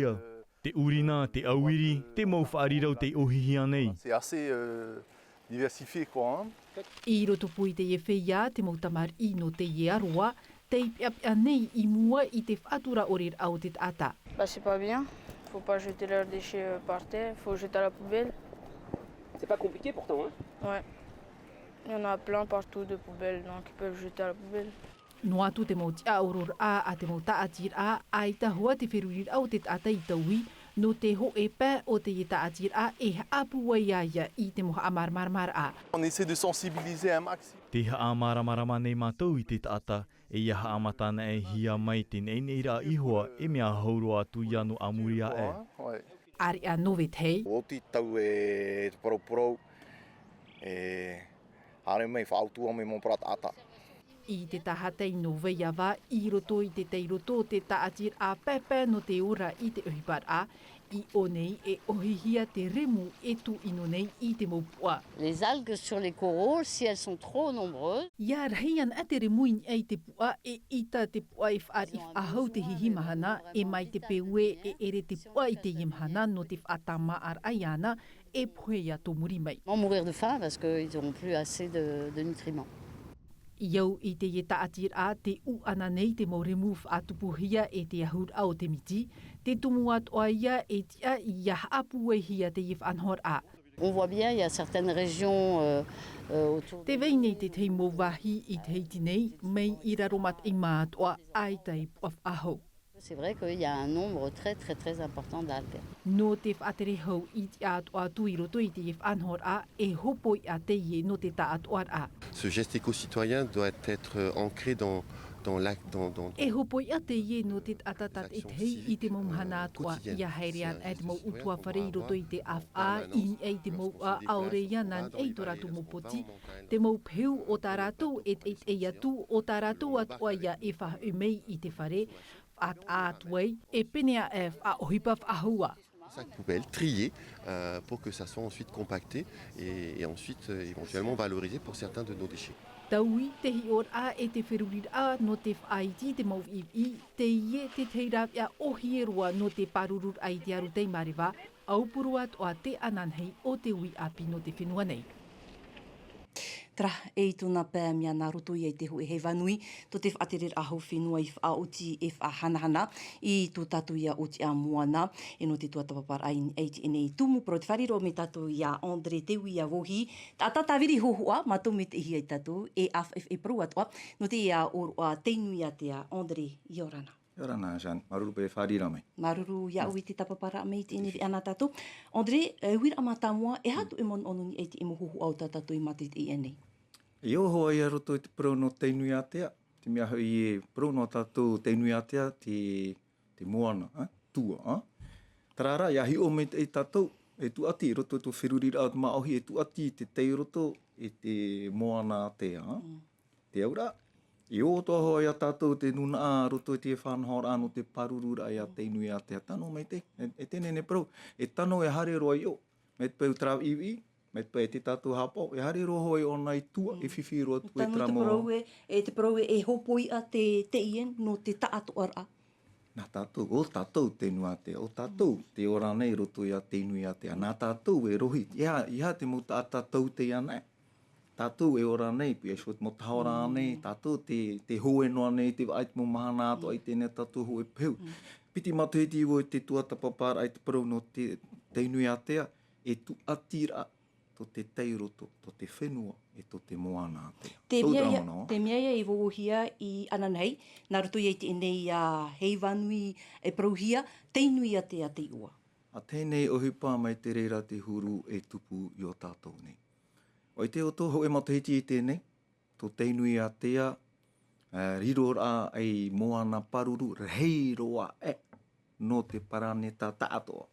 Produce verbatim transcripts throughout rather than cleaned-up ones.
ʻohihia. Te ʻurina, te ʻauiri, te mau faʻarirau tei ʻohihia nei. C'est assez, euh, diversifié, quoi, hein. I roto pū i teie feiā, te mau tamariʻi nō teie aroā, tei peʻapeʻa nei i mua i te faʻaturaʻoreraʻa o te taʻata. Bah, c'est pas bien. Faut pas jeter leurs déchets, euh, par terre. Faut jeter à la poubelle. C'est pas compliqué pourtant, hein ? Ouais. Il y en a plein partout de poubelles, donc ils peuvent jeter à la poubelle. Noa atu te mau tiʻaororaʻa a te mau tāʻatiraʻa, ʻaita hoʻi te feruriraʻa o te taʻata i taui, nō te hōʻē pae o teie tāʻatiraʻa e haʻapūai ai ia i te mau haʻamāramaramaraʻa. On essaie de sensibiliser un maximum. Te haʻamāramarama nei mātou i te taʻata, e ia haʻamata anaʻe hia mai te neʻineʻiraʻa ihoa e mea hau roa atu ia nō ʻamuri aʻe. Ouais. Ariʻa nō vetahi. Oti tau e te poroporou, e haere mai faʻautua mai mau parau taʻata. I te tahatai nō Vaiava, i roto i te tairoto o te tāʻatiraʻa paepae nō te ora i te ʻohiparaʻa, i ʻō nei e ʻohihia te remu e tūʻino nei i te mau puʻa. Les algues sur les coraux, si elles sont trop nombreuses. Ia rahi ana te remu i niʻa i te puʻa, e ʻita te puʻa e fāriʻi faʻahou te hihi mahana, e mai te peu ē e ʻere te puʻa i teie mahana nō te faʻatāmāʻaraʻa iāna, e pohe ia tō muri mai. Vont mourir de faim parce qu'ils auront plus assez de, de nutriments. I au i teie tāʻatiraʻa, tē ʻū ana nei te mau remu faʻatupuhia e te ahuraʻa o te miti, te tumu atoʻa ia e tiʻa ia haʻapūaihia teie faʻanahoraʻa. On voit bien, il y a certaines régions, euh, euh, autour de... Tē vai nei te tahi mau vāhi i Tahiti nei, mai i raro mataʻi māʻatoʻa, ʻaita e puʻa faʻahou. C'est vrai qu'il y a un nombre très, très, très important d'algues. Nō te faʻatere hau i te atoʻa atu i roto i te faʻanahoraʻa, e hōpoiʻa teie nō te taʻatoʻaraʻa. Ce geste éco-citoyen doit être ancré dans, dans l'acte, dans, dans... E hōpoiʻa teie nō te taʻata tātaʻitahi i te mau mahana atoʻa, ia haere ana te mau ʻutuāfare i roto i te ʻāfaʻa, i niʻa i te mau ʻaʻaore ia nā niʻa i tō rātou mau poti, te mau peu o tā rātou e teitei atu, o tā rātou atoʻa ia e faʻahoʻi mai i te fare, faʻataʻa atu ai, e pēneiaʻe faʻaʻohipa faʻahou. Sac poubelle, trié, euh, pour que ça soit ensuite compacté et, et ensuite, euh, éventuellement valorisé pour certains de nos déchets. Taui, te hiʻoraʻa e te feruriraʻa nō te faʻaiti i te mau viʻiviʻi, teie te tahi rāveʻa ʻōhie roa nō te pārururaʻa i te aru tei māreva, ʻaupuru atoʻa te ananahi o te uʻi ʻāpī nō te fenua nei. Tara, e i tōna pae mea nā roto ia i te hōʻē heiva nui, tō te faʻatereraʻa hau fenua i faʻaoti e faʻahanahana i tō tātou ia ʻōtiʻa moana, e nō te tuatāpaparaʻa i teie nei tumu parau, te fare roa mai tātou ia André Teuia Vohi, taʻata tāviri hōhoʻa, mātou mai te ihi ai tātou, e ʻāfaʻi e parau atoʻa, nō te ia ʻōroʻa Tei Nui Ātea, André, ʻia ora na. ʻIa ora na, Jeanne. Māuruuru paʻi e fāriʻi mai. Māuruuru iāʻu i te tāpaparaʻa mai i teie nei veʻa nā tātou. André, e, uiraʻa mātāmua, e aha atu e manaʻo nō niʻa i te mau hōhoʻa o tā tātou i mātaʻitaʻi i teie nei? E ʻoaʻoa ia roto i te parau nō Tei Nui Ātea, te mea hoʻi e parau nō tātou Tei Nui Ātea, te, te moana, ā, tua, ā. Terā rā, ʻia hiʻo mai tātou, e tūʻati, roto i tō feruriraʻa o te māʻohi, e tūʻati te tairoto i te moana ātea, ā. Te auraʻa, e ʻō atoʻa hoʻi ia tātou te nūnaʻa roto i te faʻanahoraʻa nō te pārururaʻa ia Tei Nui Ātea, tano mai te, e, e teie nei parau, e tano e haere roa i ʻō, mai te peu terā ʻiviʻi, mai te peu e te tātou haʻapaʻo, e haere roa hoʻi ʻōna i tua, e fifi roa atu e Tano terā te mau parau e, e te parau e, e hōpoiʻa te, teie nō te taʻatoʻaraʻa. Nā tātou, ʻo tātou Tei Nui Ātea, ʻo tātou te ora nei roto ia Tei Nui Ātea, nā tātou e rohi, ʻeiaha, ʻeiaha te mau taʻata tauteaʻa nei. Tātou e ora nei, pea iho te mau tahora nei, tātou te, te hoe noa nei, te vaʻa i te mau mahana atoʻa i teie nei tātou hoe pehu. Piti matahiti vau i te tuatāpaparaʻa i te parau nō te, Tei Nui Ātea, e tūʻati ra tō te tairoto, tō te fenua, e tō te moana ātea. Te Tō mea te ia, manaʻo. Te mea ia i vovohia i ananahi, nā roto ia i teie nei, ā, heiva nui e parauhia, Tei Nui Ātea te iʻoa. ʻA teie nei ʻohipa mai te reira te huru e tupu i ō tātou nei. ʻOia atu, hōʻē matahiti i teie nei, tō Tei Nui Ātea, ā, riro ra ei moana pāruru rahi roa aʻe nō te paraneta taʻatoʻa.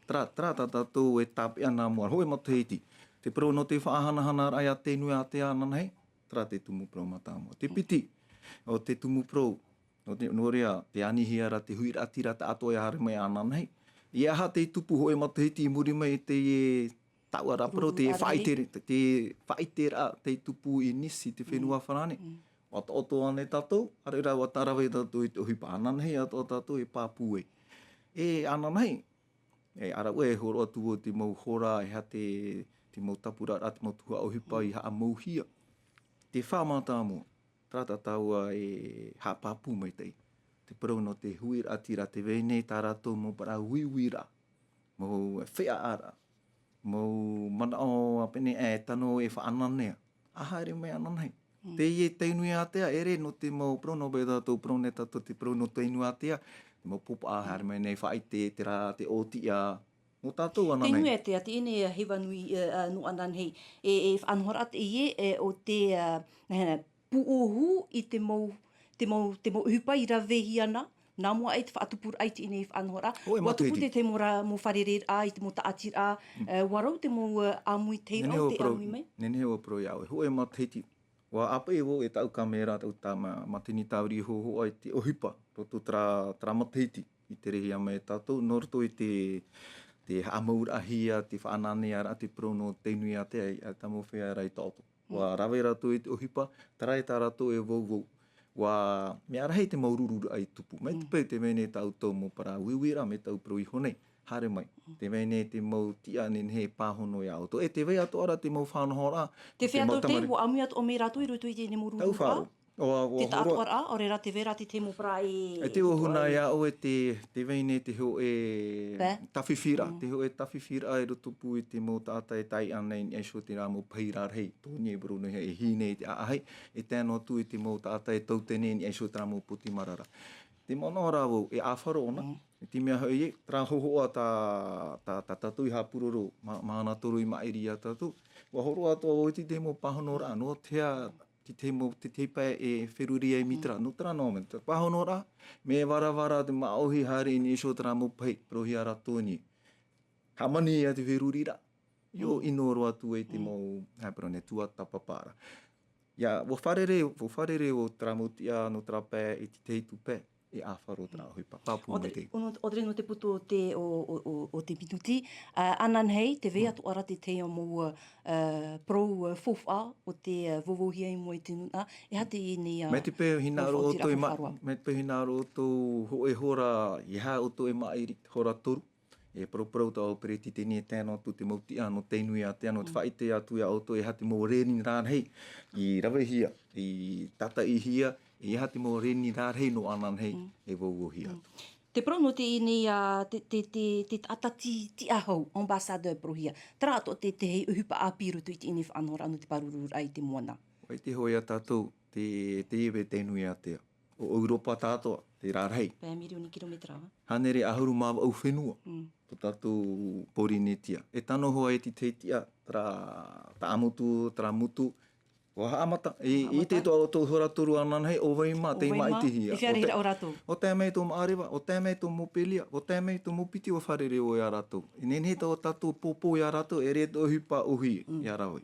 Terā, terā tā tātou e tāpeʻa nā mua ra, hōʻē matahiti. Te parau nō te faʻahanahanaraʻa ia Tei Nui Ātea ananahi, terā te tumu parau mātāmua. Te piti, ʻo te tumu parau, nō te, nō reira, tē anihia ra te huiraʻatira taʻatoʻa e haere mai ananahi. ʻEiaha tei tupu hōʻē matahiti i muri mai i te taʻu ra parau, te faʻaʻite, te faʻaʻiteraʻa tei tupu i Nice, te fenua Farāni. ʻUa taʻoto ānei tātou, ʻaore rā ʻua rave tātou i te ʻohipa ananahi atoʻa tātou e pāpū ai. E ananahi, e, ʻāreʻa e hōroʻa atu vau te mau hora, e aha te, te mau tāpura ra, te mau tuhaʻa ʻohipa i haʻamauhia. Te fā mātāmua, terā tā tāua e haʻapāpū maitaʻi. Te parau nō te huiraʻatira, tē vai nei tā rātou mau parau uiuiraʻa, mau feʻaʻaraʻa, mau manaʻo ā pēnei e tano e faʻananea, ʻa haere mai ananahi. Teie Tei Nui Ātea, ʻere nō te mau parau nō vai tātou, parau nei tātou te parau nō Tei Nui Ātea, te mau pōpaʻa haere mai nei, faʻaʻite, terā, te ʻōtiʻa, nō tātou ananahi. Tei Nui Ātea, teie nei heiva nui, ā, nō ananahi, e, e faʻanahoraʻa teie, e, o te, ā, e, pūʻohu i te mau, te mau, te mau ʻohipa i ravehia na, nā mua aʻe te faʻatupuraʻa i teie nei faʻanahoraʻa. ʻUa tupu te, te mau ra, mau fārereiraʻa, i te mau tāʻatiraʻa, e, ʻua rau te mau, ā, ʻāmui, tei rau te ʻāmui mai. Nehenehe ʻua parau iāʻu, hōʻē matahiti. ʻUa ʻāpeʻe vau e tāʻu kāmera, tāʻu tā ma-, mātini tāviri hōhoʻa i te ʻohipa, roto terā, terā matahiti, i terehia mai e tātou, nō roto i te, te haʻamauraʻahia, te faʻananearaʻa, te parau nō Tei Nui Ātea, ʻaita mau feiā ra i taʻoto. ʻUa rave rātou i te ʻohipa, terā tā rātou e vauvau. ʻUa mea rahi te mau rururaʻa i tupu. Mai te peu tē vai nei tā ʻoutou mau parau uiuiraʻa, mai tāʻu parau iho nei, haere mai. Tē vai nei te mau tiʻa nehenehe e pāhono iā ʻoutou. E tē vai atoʻa ra te mau faʻanahoraʻa. Tē vai atoʻa ra, ʻua ʻāmui atoʻa mai rātou i roto i teie nei mau rururaʻa. Te tāʻatoʻaraʻa, ʻaore rā tē vai ra te tahi mau parau e, e te ʻōhuna iāʻu e tē, tē vai nei te hōʻē tāfifiraʻa, te hōʻē tāfifiraʻa i rotopū i te mau taʻata e taiʻa nei i niʻa iho i terā mau pahi rarahi, tō niʻa i Varanui e hī nei i te ʻāʻahi, e tae noa atu i te mau taʻata e tautene i niʻa iho i terā mau poti marara. Te manaʻo rā vau, e ʻāfaro ʻōna, e te mea hoʻi ē, terā hōhoʻa tā, tā, tā tātou i haʻapūroro, ma-, mahana toru i maʻiri iā tātou, ʻua hōroʻa atoʻa vau i te tahi mau pāhonoraʻa, nō te aha, te tahi mau, te tahi pae e feruri ai mītera, nō terā noa mea, te pāhonoraʻa, mea varavara te māʻohi haere i niʻa iho i terā mau pahi, parauhia ra tō niʻa. Hāmani ia te feruriraʻa. ʻIa ʻino roa atu ai te mau, e parau nei, tuatāpaparaʻa. ʻIa, ʻua fārerei, ʻua fārerei vau terā mau tiʻa nō terā pae i te tahi atu pae, e ʻāfaro terā ʻohipa. Pāpū mai te. ʻO te, ʻo te, nō te putu o te, o, o, o, o te minuti, ā, ananahi, tē vai atoʻa ra te tahi mau, ā, parau, ā, faufaʻa o tē, ā, vauvauhia i mua i te nūnaʻa, e aha teie nei, ā, mau faʻaotiraʻa faufaʻa roa. Mai te peu hinaʻaro ʻoutou i ma-, mai te peu hinaʻaro ʻoutou hōʻē hora, e aha ʻoutou e maʻiri, hora toru. E paraparau tō ʻoe peretiteni e tae noa atu te mau tiʻa nō Tainui-ā-Tea, nō te faʻaʻite atu ia ʻoutou e aha te mau rēni rarahi i ravehia, i tātaʻihia, e aha te mau rēni rarahi nō ananahi e vauhia atu. Te parau nō teie nei, ā, te, te, te, te taʻata ti-, tiʻa hou, ambassadeur parauhia. Terā atoʻa te, te hei ʻohipa ʻāpī i roto i teie nei faʻanahoraʻa nō te pārururaʻa i te moana. ʻAita hoʻi ia tātou, te, te iva Tainui-ā-Tea. ʻO ʻEuropa tātou, te rarahi. Pae mirioni kirometera, ā? Hānere ʻahuru mā vaʻu fenua. Tō tātou Pōrīnetia. E tano hoʻi te, te tiʻa, terā, taʻamotu, terā motu, ʻua haʻamata. I, i te tō, tō hora toru ananahi, ʻo vai mā, tei maʻitihia. E fēfē rā ʻo rātou? ʻO tae mai tō Maʻareva, ʻo tae mai tō Mopelia, ʻo tae mai tō Mopiti, ʻua fārerei ʻoe ia rātou. E nehenehe tō tātou pōpō ia rātou, e rere tō ʻohipa ʻohi ia rāua.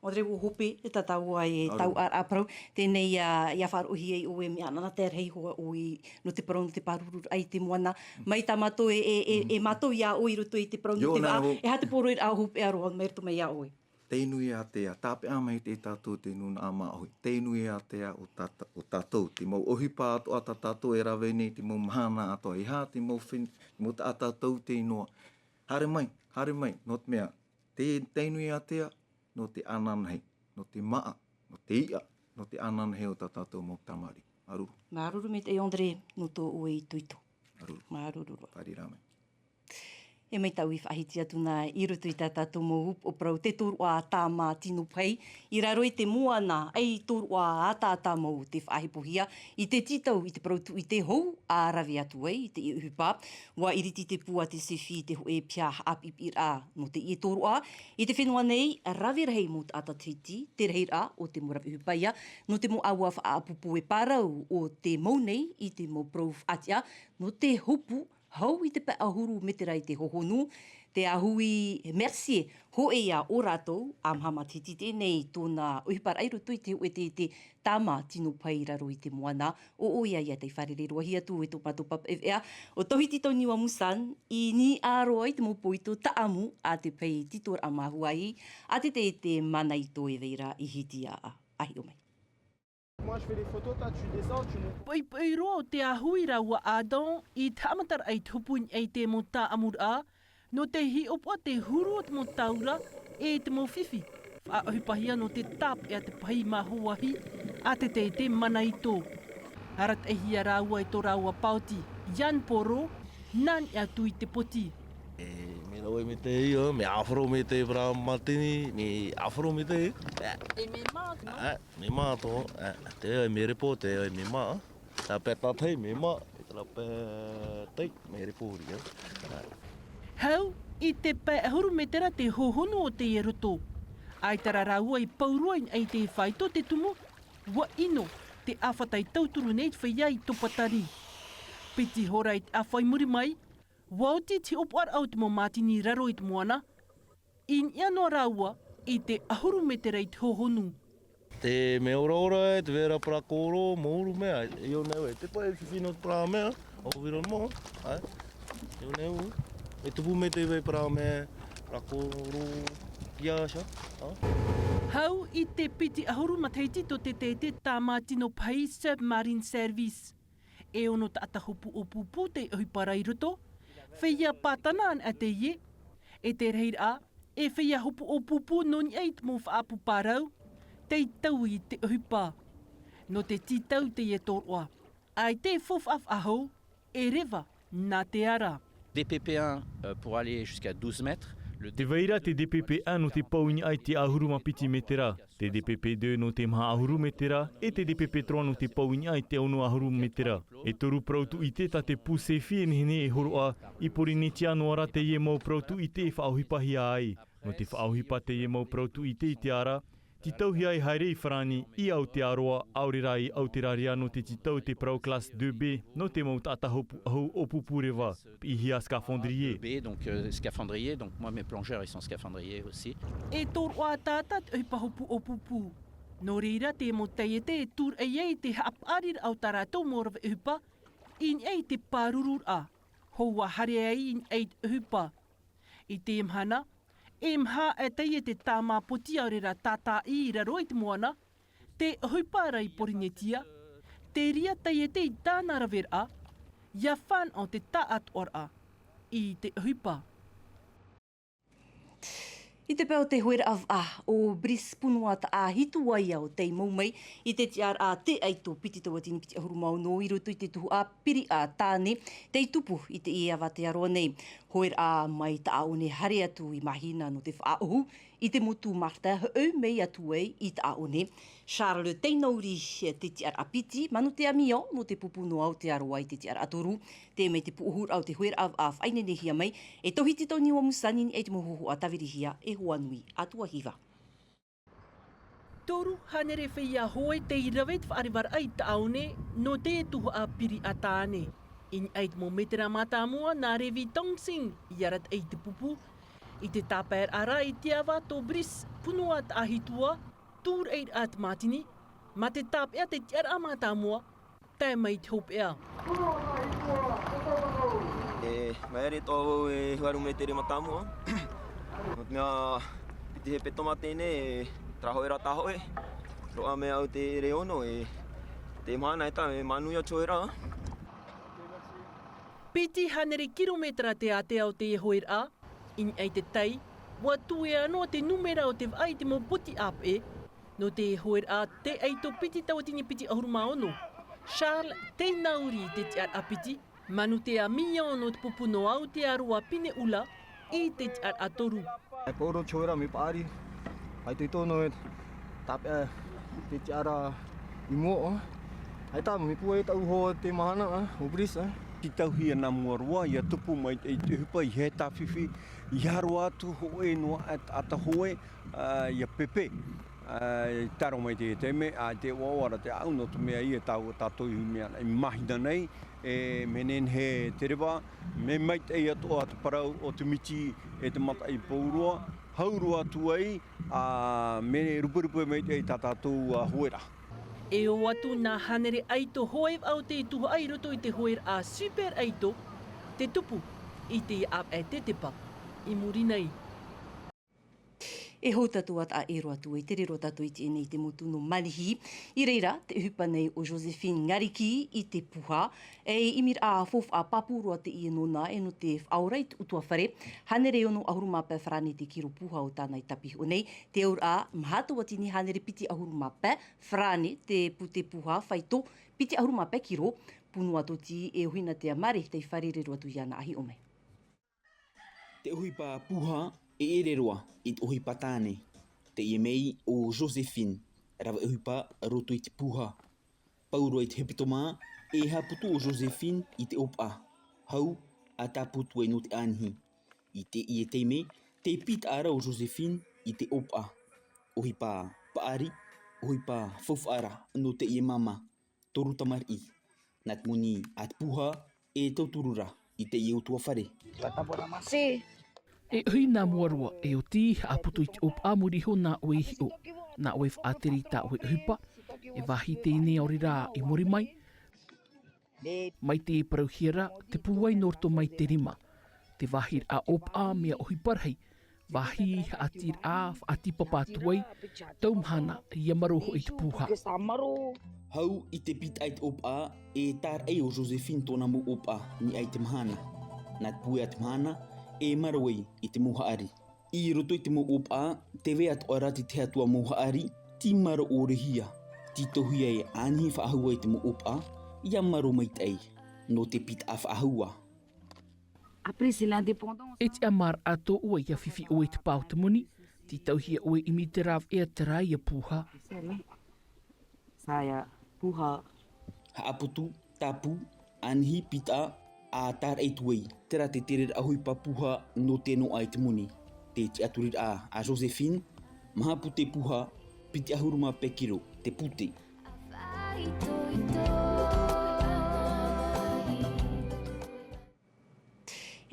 ʻO te reo hope, e tātou ai e tau ʻaraʻa parau, teie nei ia, ia faʻaroʻohia ai ʻoe mea ʻanaʻanatae rahi hoʻi ʻoe nō te parau, nō te pārururaʻa i te moana. Mai tā mātou e, e, e, e mātou ia ʻoe i roto i te parau nō te vaʻa, e aha te poroʻi rā hopeʻa roa mai roto mai ia ʻoe? Tainui-ā-Tea, tāpeʻa mai te tātou te nūnaʻa māʻohi. Tainui-ā-Tea ʻo tāta-, ʻo tātou, te mau ʻohipa atoʻa tā tātou e rave nei, te mau mahana atoʻa, e aha te mau fen-, te mau taʻata tau tei noa. Haere mai, haere mai, nō te mea, te Tainui-ā-Tea, nō te ananahi, nō te māʻa, nō te iʻa, nō te ananahi o tā tātou mau tamariʻi. Māuruuru. Māuruuru maitaʻi André, nō tō ʻoe itoito. Māuruuru. Māuruuru roa. Fārerei mai. E mai tāʻu i faʻahiti atu na i roto i tā tātou mau upoʻo parau, te tōroʻa tāmā tino pahi, i raro i te moana, ʻaita i tōroʻa ataata mau te faʻahepohia, i te tītau i te parau tūʻite hou, ʻa rave atu ai, i te ʻohipa, ʻua iriti te pū a te SEFI i te hōʻē piha haʻapiʻipiʻiraʻa nō teie tōroʻa, i te fenua nei, rave rahi mau taʻata Tahiti, te rahiraʻa o te mau rave ʻohipa ia, nō te mau ʻāua faʻaʻapuʻapu e parau ʻo te mau nei, i te mau parau faʻatiʻa, nō te hopu, hau i te pae ʻahuru metera i te hohonu, te āhui Mercier, hōʻē ia ʻo rātou, ʻa Mahama Tahiti teie nei tōna ʻohiparaʻa i roto i te hōʻē taiete tāmā tino pahi i raro i te moana, ʻo ʻoia ia tei fārerei roa hia atu e tō mātou papa e veʻa, ʻo Tahiti Tauniua Musan, i niʻa roa i te mau poito taʻamu a te pahi tītoraʻa māhuahi, a te taiete Manaito e vai ra i Hitiaʻa. ʻA hiʻo mai. Moi, je fais les photos, toi, tu descends, tu montes. Poʻipoʻi roa ʻo te āhui rāua Adam i te haʻamataraʻa i te hopu i niʻa i te mau taʻamuraʻa, nō te hiʻopoʻa te huru o te mau taura, e te mau fifi. Faʻaʻohipahia nō te tāpeʻa te pahi māhuahi, a te taiete Manaito. Arataʻihia rāua e tō rāua paoti, Jan Poro, nā niʻa atu i te poti. E, mea rave mai te ia, mea ʻāfaro mai te parau mātini, mea ʻāfaro mai te. E mea mā, nō? E, mea mā tō, e, te ai mea repo, te ai mea mā. Tā pae tātahi, mea mā, e tā pae tai, mea repo hoʻi, e. Hau, i te pae ʻahuru metera te hohonu o teie roto. ʻAita rā rāua i pau roa i niʻa i te fāito te tumu, ʻua ʻino, te ʻāfata i tauturu nei te feiā i Topatari. Piti hora i te ʻāfa i muri mai, ʻua oti te hiʻopoʻaraʻa o te mau mātini i raro i te moana, i niʻa noa rāua i te ʻahuru metera i te hohonu. Te mea oraora e te vera parakoro, mau uru mea, i ʻō nei, e te pae fifi nō te parau mea, o viro mō, ai. I ʻō nei, e tupu mai te vai parau mea, parakoro, kia sha, a? Hau i te piti ʻahuru matahiti tō te taiete tāmā tino pahi Submarine Service. E ono taʻata hopu ʻōpūpū tei ʻohipa ra i roto, feiā pātana ana teie, e te rahiraʻa, e feiā hopu ʻōpūpū nō niʻa i te mau faʻaʻapu parau, tei taui i te ʻohipa. Nō te tītau teie tōroʻa, ʻaita e faufaʻa faʻahou, e reva nā te ara. D P P un, euh, pour aller jusqu'à douze mètres. Le Te vai ra te D P P un nō te pau i niʻa i te ʻahuru mā piti metera. Te D P P deux nō te maha ʻahuru metera, e te D P P trois nō te pau i niʻa i te ono ʻahuru metera. E toru parau tūʻite tā te pū SEFI e nehenehe e hōroʻa, i Pōrīnetia noa ra teie mau parau tūʻite e faʻaʻohipahia ai. Nō te faʻaʻohipa teie mau parau tūʻite i te ara, tītauhia e haere i farāni, i Aotearoa, ʻaore rā i Aotearoa nō te tītau te parau classe deux B, nō te mau taʻata hopu ʻahu ʻōpūpū reva. Piʻihia scaphandrier. B, donc, euh, scaphandrier, donc moi mes plongeurs ils sont scaphandriers aussi. E tōroʻa ataata te ʻohipa hopu ʻōpūpū. Nō reira te mau taiete e tūraʻi ai te haʻapaʻariraʻa o tā rātou mau rave ʻohipa, i niʻa i te pārururaʻa, hoʻi ʻua haere ai i niʻa i te ʻohipa. I te mahana, e maha e taiete tāmā poti ʻaore rā tātaʻi i raro i te moana, te ʻohipa ra i Pōrīnetia, te reira taiete i tāna raveraʻa, ʻia fānaʻo te taʻatoʻaraʻa i te ʻohipa. I te pae o te hoeraʻa vaʻa o Brice Punua Taʻahitua ia o tei mau mai i te tiʻaraʻa Te Aito piti tauatini piti ʻahuru mā ono i roto i te tuhaʻa Piriʻa Tāne, tei tupu i teie avatea roa nei. Hoeraʻa mai Taʻaone haere atu i Mahina nō te faʻaʻohu i te motu Martin, hoʻi mai atu ai i Taʻaone. Charles Teinauri te tiʻaraʻa piti, Manu Te Amiao nō te pupu nō Aotearoa i te tiʻaraʻa toru. Tē mai te pūʻohuraʻa o te hoeraʻa vaʻa faʻaineinehia mai e Tohiti Toniua Musani i niʻa i te mau hōhoʻa tāvirihia e Hoanui Atuahiva. Toru hānere feiā hoe tei rave i te faʻarevaraʻa i Taʻaone nō te tuhaʻa Piriʻa Tāne. I niʻa i te mau mētera mātāmua nā Revi Tongsing i arataʻi i te pupu. I te tāpaeraʻa ra i te ava tō Brice Punua Taʻahitua, tūraʻiraʻa te mātini, mā te tāpeʻa te tiʻaraʻa mātāmua, tae mai te hopeʻa. E, mai are tō vau e hiru mētere mātāmua. Nō te mea, piti hepetoma teie, e, terā hoeraʻa tā hoʻi. Roa mai au te ʻere ono, e, te mahana e tā, e manuia te hoeraʻa. Piti hānere kiromētera te ātea o te hoeraʻa, i niʻa i te tai, ʻua tuea noa te nūmera o te vaʻa i te mau poti ʻāpeʻe. Nō te hoeraʻa Te Aito piti tauatini piti ʻahuru mā ono, Charles Teinauri te tiʻaraʻa piti, Manu Te Amiao nō te pupu nō Aotearoa Pineʻula i te tiʻaraʻa toru. E paʻari te hoeraʻa mea paʻari. ʻAita i tō noa e tāpeʻa te tiʻaraʻa i mua. ʻAita mea pūai tāʻu hoa te mahana, o Brice. Tē tauhia nā mua roa, ʻia tupu mai te, i te ʻohipa, ʻeiaha e tāfifi, ʻeiaha roa atu hoʻi noa e taʻata hoe, ā, ʻia pepe. Ā, i taro mai te taime, ā, te ʻoaʻoa ra te ʻāʻau, nō te mea ïa tāua, tātou i mea, i Mahina nei, e, mea nehenehe te reva, mea maitaʻi atoʻa te parau o te miti e te mataʻi pauroa, hau roa atu ai, ā, mea ruperupe maitaʻi tā tātou, ā, hoeraʻa. E ō atu nā hānere ʻaito hoe vaʻa o te tuhaʻa i roto i te hoeraʻa Super Aito, te tupu i te ʻāvaʻe tetepa i muri nei. E hou tātou ā taʻa ʻē roa atu, e tere roa tātou i teie nei i te motu nō Manihi. I reira, te ʻohipa nei o Joséphine Ngariki i te puha. E ʻimiraʻa faufaʻa pāpū roa teie nōna, e nō te faʻaora i te ʻutuāfare. Hānere ono ʻahuru mā pae farāne te kiro puha o tāna i tāpiʻi nei. Te auraʻa, maha tauatini, hānere piti ʻahuru mā pae farāne te pute puha faito, piti ʻahuru mā pae kiro. Punua tōti e ʻohina te amare tei fārerei roa atu iāna ʻa hiʻo mai. Te ʻohipa puha e ʻere roa i te ʻohipa tāne. Teie mai o Joséphine, rave ʻohipa roto i te puha. Pauroa i te hepetoma, e haʻaputu o Joséphine i te ʻōpaʻa. Hau, ʻa tāputu ai nō te ʻānihi. I teie taime, tē pītaʻa ra o Joséphine i te ʻōpaʻa. ʻOhipa paʻari, ʻohipa faufaʻa ra nō teie māmā. Toru tamariʻi. Nā te moni a te puha, e tauturu ra i teie ʻutuāfare. E ʻohi nā mua roa, e oti, haʻaputu i te ʻōpaʻa, muri iho nā ʻoe i hiʻo. Nā ʻoe e faʻatere i tā ʻoe ʻohipa, e vāhi teie ʻaore rā e mori mai. Mai te parauhia ra, te pūai nō roto mai te rima. Te vāhi ʻōpaʻa, mea ʻohipa rahi, vāhi haʻatiraʻa, faʻatīpapa atu ai, tau mahana, ʻia marō hoʻi te puha. Hau i te pītaʻa i te ʻōpaʻa, e tāraʻi o Joséphine tōna mau ʻōpaʻa, niʻa i te mahana. Nā te pūai a te mahana, e marō ai i te mau haʻari. I roto i te mau ʻōpaʻa, tē vai atoʻa ra te tahi atu ā mau haʻari, tei marō ʻore hia, tei tauhia e ʻānihi faʻahou i te mau ʻōpaʻa, ʻia marō maitaʻi, nō te pītaʻa faʻahou. E tiʻamāraʻa tō ʻoe ʻia fifi ʻoe i te pā o te moni, tei tauhia ʻoe i ʻimi te rāveʻa terā ïa puha. Haʻaputu, tāpū, ʻānihi, pītaʻa, ʻa tāraʻi atu ai, terā te tereraʻa ʻohipa puha nō te noaʻa i te moni. Te tiʻaturiraʻa a Joséphine, maha pute puha, piti ʻahuru mā pae kiro te pute.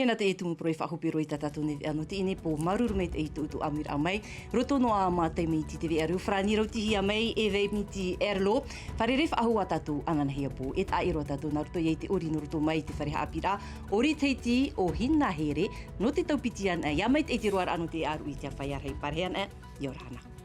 Ia nā te tumu parau e faʻahope roa i tā tātou nei veʻa nō teie nei pō, māuruuru maitaʻi i tō ʻoutou ʻāmuiraʻa mai. Roto noa mā taime iti te veʻa reo farāni rautihia mai e Vemiti Erlo. Fārerei faʻahou ā tātou ananahi ā pō, e taʻa ʻē roa tātou nā roto ia i te ʻori nō roto mai i te fare haʻapiʻiraʻa ʻori Tahiti ʻo Hinahere, nō te tau piti ana, ʻia maitaʻi te roaraʻa nō te ʻāruʻi i te feiā rahi, pārahi ana, ʻia ora na.